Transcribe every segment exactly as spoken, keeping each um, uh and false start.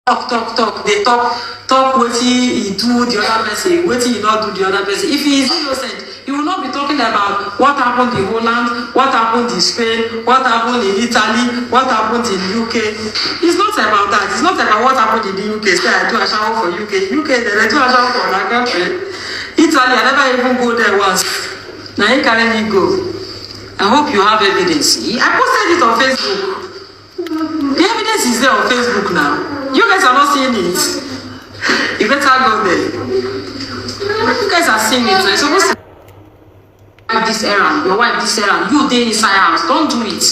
talk, talk, talk, dey talk, talk wetin he do the other person, wetin he not do the other person. If he is innocent, he will not be talking about what happened in Holland, what happened in Spain, what happened in Italy, what happened in U K. It's not about that. It's not about what happened in the U K. Say I do ashawo for U K. U K, they do ashawo for another country. Italy, I never even go there once. Now he carry me go. I hope you have evidence. I posted it on Facebook. The evidence is there on Facebook now. You guys are not seeing it. You better go there. You guys are seeing it. You're supposed to wife this errand, your wife this errand. You dey inside house. Don't do it.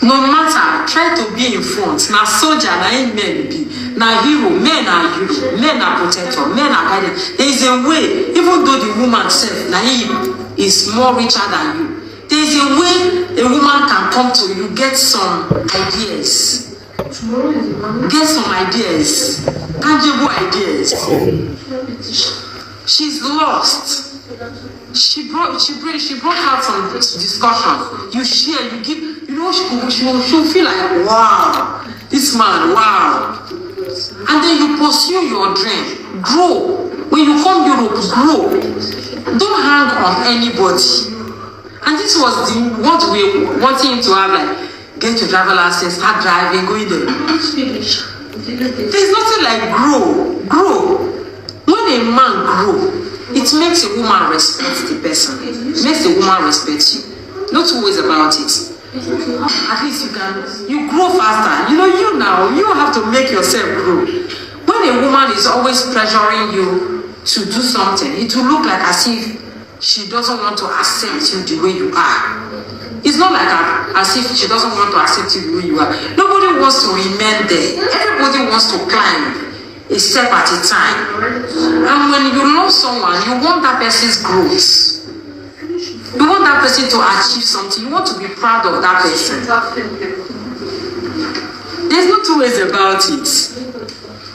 No matter, try to be in front. Na soldier, na him men be. Na hero, men are hero, men are protector, men are guardian. There is a way, even though the woman self, na him is more richer than you. There is a way a woman can come to you, get some ideas. Get some ideas, tangible ideas. She's lost. She brought she bring she brought out some dis- discussion. You share, you give. You know she go- she will she will feel like, wow, this man, wow. And then you pursue your dream, grow. When you come Europe, grow. Don't hang on anybody. And this was the what we wanted him to have, like, get your driver license, start driving, go in there. There's nothing like grow, grow. When a man grow, it makes a woman respect the person. It makes the woman respect you. No two ways about it. At least you can you grow faster. You know you now, you have to make yourself grow. When a woman is always pressuring you to do something, it will look like as if she doesn't want to accept you the way you are. It's not like a- as if she doesn't want to accept you the way you are. Nobody wants to remain there. Everybody wants to climb a step at a time. And when you love someone, you want that person's growth. You want that person to achieve something. You want to be proud of that person. There's no two ways about it.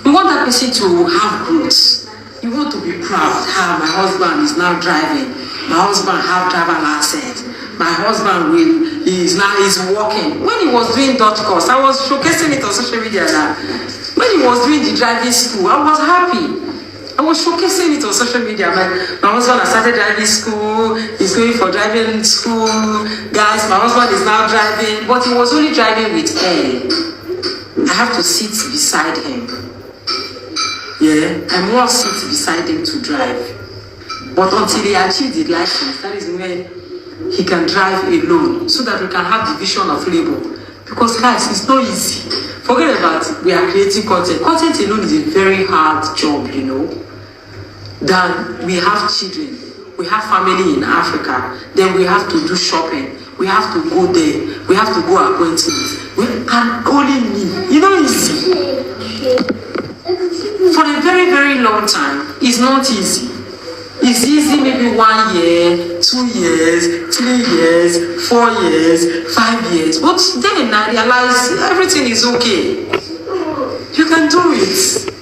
You want that person to have growth. You want to be proud. Ah, my husband is now driving. My husband have driver license. My husband will is now is working. When he was doing dot course, I was showcasing it on social media now. When he was doing the driving school, I was happy. I was showcasing it on social media. My, my husband has started driving school, he's going for driving school. Guys, my husband is now driving, but he was only driving with L. I have to sit beside him. Yeah, I must sit beside him to drive. But until he achieved the license, that is when he can drive alone, so that we can have division of labor. Because guys, it's not easy. Forget about it. We are creating content. Content alone is a very hard job, you know. Then we have children, we have family in Africa, then we have to do shopping, we have to go there, we have to go appointments. We and only me. You know, easy. For a very, very long time, it's not easy. It's easy maybe one year, two years, three years, four years, five years. But then I realize everything is okay. You can do it.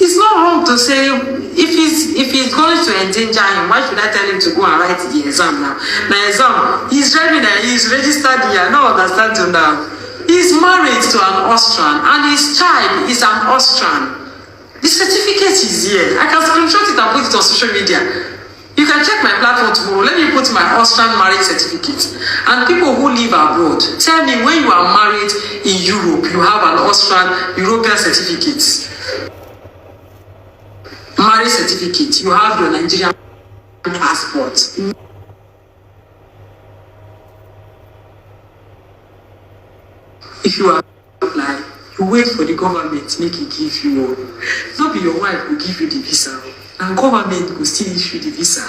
It's not wrong to say if he's if he's going to endanger him, why should I tell him to go and write the exam now? My exam, he's driving and he's registered here. I don't understand you now. He's married to an Austrian and his child is an Austrian. The certificate is here. I can screenshot it and put it on social media. You can check my platform tomorrow. Let me put my Austrian marriage certificate. And people who live abroad, tell me when you are married in Europe, you have an Austrian European certificate. Marriage certificate, you have your Nigerian passport. If you are apply, you wait for the government make e give you o. No be your wife go give you the visa o. Na government go still issue the visa.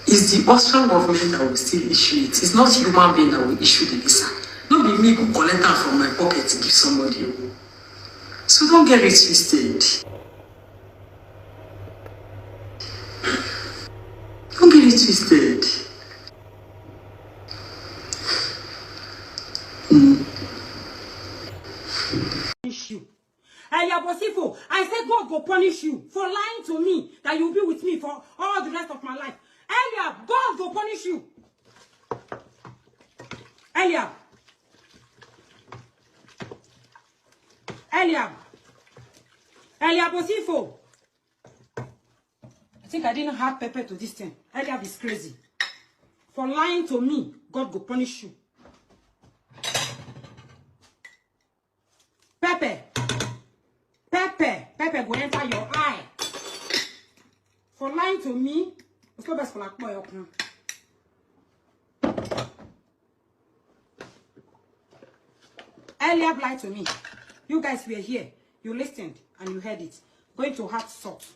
It's the Austrian government that will still issue it. It's not human being that will issue the visa. No be me go collect am from my pocket give somebody o. So don't get it twisted. Don't get it twisted. Punish you. Eliab Osifo, I say God go punish you for lying to me that you will be with me for all the rest of my life. Eliab, God go punish you. Eliab. Eliab. Eliab Osifo. I think I didn't add pepper to this thing. Eliab is crazy. For lying to me, God go punish you. Pepper. Pepper. Pepper go enter your eye. For lying to me, it's not best for like boy. Eliab lied to me. You guys were here. You listened and you heard it. Going to hot salt.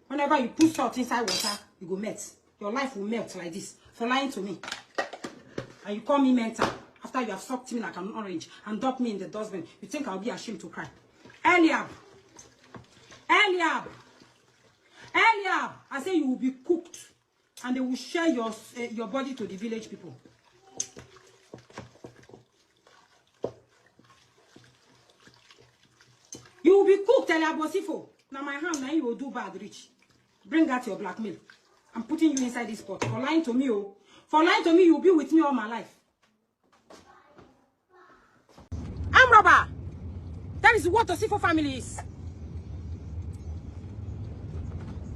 Whenever you put salt inside water, you go melt. Your life will melt like this for lying to me. And you call me mental after you have sucked me like an orange and dumped me in the dustbin. You think I'll be ashamed to cry? Eliab! Eliab! Eliab! I say you will be cooked and they will share your, eh, your body to the village people. You will be cooked, Eliab Osifo. Now my hand, now you will do bad, rich. Bring out your blackmail. I'm putting you inside this pot for lying to me, oh. For lying to me, you'll be with me all my life. I'm robber. That is what Osifo family is.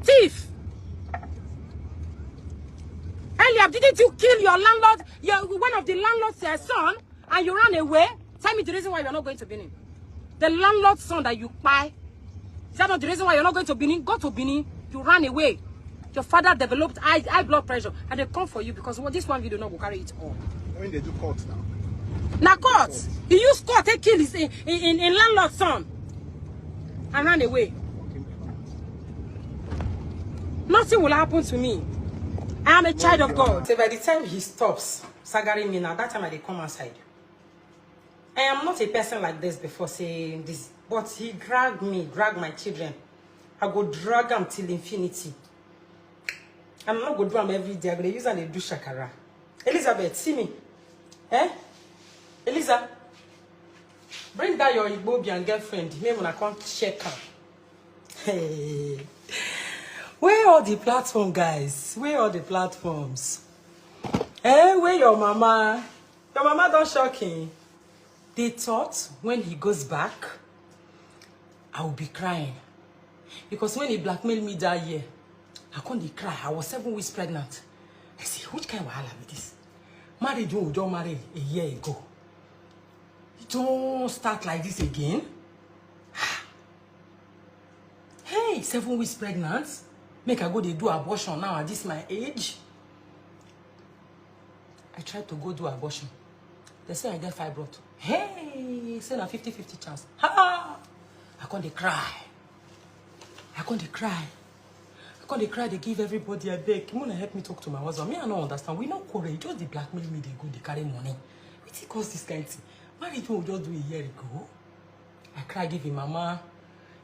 Thief. Eliab, didn't you kill your landlord, your, one of the landlord's, uh, son, and you ran away? Tell me the reason why you're not going to Benin. The landlord's son that you buy, is that not the reason why you're not going to Benin? Go to Benin. You ran away. Your father developed high, high blood pressure, and they come for you because what, this one video no go carry it all. When they do court now. Na court. He used court take kill his in, in, in landlord son and ran away. Nothing will happen to me. I am a child of God. So by the time he stops sagari me now, that time I dey come outside. I am not a person like this before saying this, but he dragged me, dragged my children. I go drag am till infinity. I'm not go do am every day. I go dey use am dey do shakara. Elizabeth, see me. Eh? Eliza, bring that your Igbobian girlfriend. Make una come check am. Hey. Where all the platform, guys? Where all the platforms? Eh, where your mama? Your mama don shock him. They thought when he goes back, I will be crying. Because when he blackmailed me that year, I come dey cry. I was seven weeks pregnant. I say, which kind of wahala be this? Marriage wey we don marry a year ago. You don start like this again? Hey, seven weeks pregnant? Make I go dey do abortion now at this my age? I tried to go do abortion. They say I get fibroid. Hey, say na fifty fifty chance. Ha! I come dey cry. I come dey cry. I come dey cry, dey give everybody, I beg. Una help me talk to my husband. Me, I no understand. We no quarrel. He just dey blackmail me, dey go, dey carry money. Wetin cause this kind thing? Marriage wey we just do a year ago. I cry give him mama.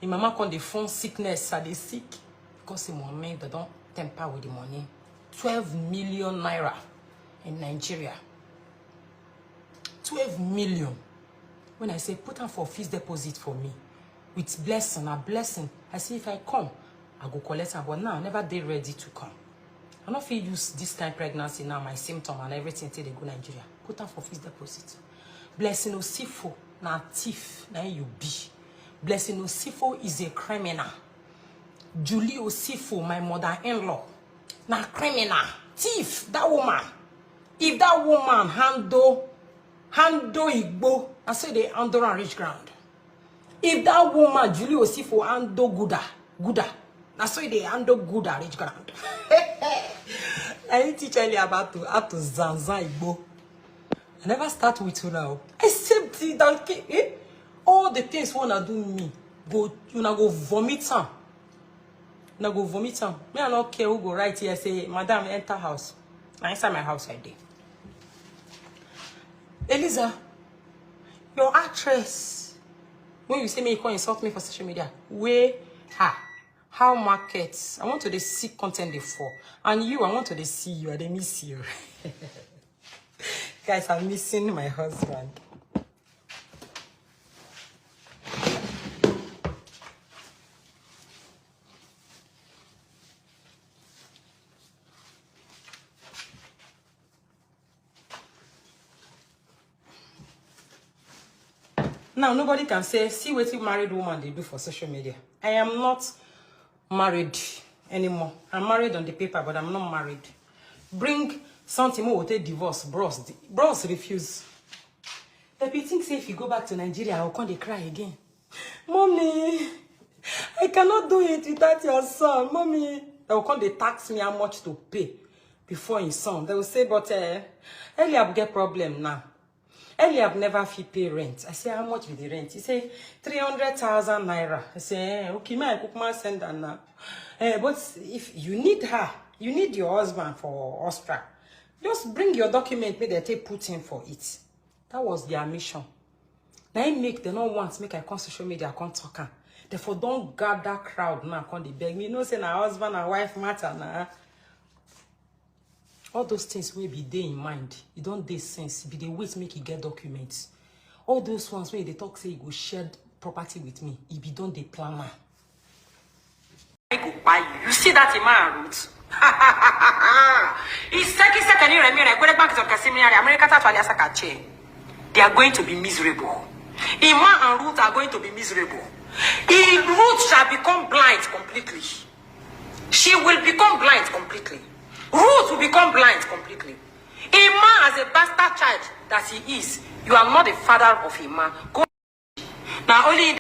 Him mama come dey phone sickness. I dey sick. Because him mommy, they don temper with the money. Twelve million naira in Nigeria. Twelve million. When I say, put am for fixed deposit for me. With blessing, a blessing. I say, if I come, I go collect am. But now, I never dey ready to come. I no fit use this kind pregnancy now, my symptom and everything till they go Nigeria. Put am for fixed deposit. Blessing Osifo na thief, na you be. Blessing Osifo is a criminal. Julie Osifo, my mother-in-law, na criminal, thief, that woman. If that woman handle, handle Igbo, I say they handle and reach ground. If that woman, Julie Osifo, handle Guda, Guda, na so they handle Guda reach ground. I didn't teach earlier about to, how to zanzan Igbo. I never start with una o. Except the donkey, eh? All the things wey una do me, go, una go vomit am. Una go vomit am. Me, I no care who go write here say, madam, enter house. Na inside my house I dey. Eliza, your actress, when you say me, you come insult me for social media. Where her? How market? I want to dey see content dey fall. And you, I want to dey see you. I dey miss you. Guys, I'm missing my husband. Now, nobody can say, "See wetin married woman dey do for social media." I am not married anymore. I'm married on the paper, but I'm not married. Bring something wey go take divorce, bros. Bros refuse. Dem be think say if you go back to Nigeria, I go come dey cry again. "Mommy, I cannot do it without your son. Mommy." Dem go come dey tax me how much to pay before him son. Dem go say, "But uh, Eliab get problem now. Eliab never fit pay rent." I say, "How much be the rent?" He say, "Three hundred thousand naira." I say, "Eh, okay, make I kukuma send am now." Eh, but if you need her, you need your husband for Austria, just bring your document, make dem take put him for it. That was their mission. Na im make dem no want make I come social media come talk am. Therefore, don gather crowd now, come dey beg me. You know say na husband and wife matter na. All those things wey be dey in mind, e don dey since, e be dey wait make e get documents. All those ones wey e dey talk say e go share property with me, e be don dey plan am. I go buy you. You see that man root? He second second you remi, like, where bank is on Casimir, America, Tatu, Alias, Akache. They are going to be miserable. Ima and Ruth are going to be miserable. In Ruth shall become blind completely. She will become blind completely. Ruth will become blind completely. Ima, as a bastard child that he is, you are not the father of Ima. Go. Now only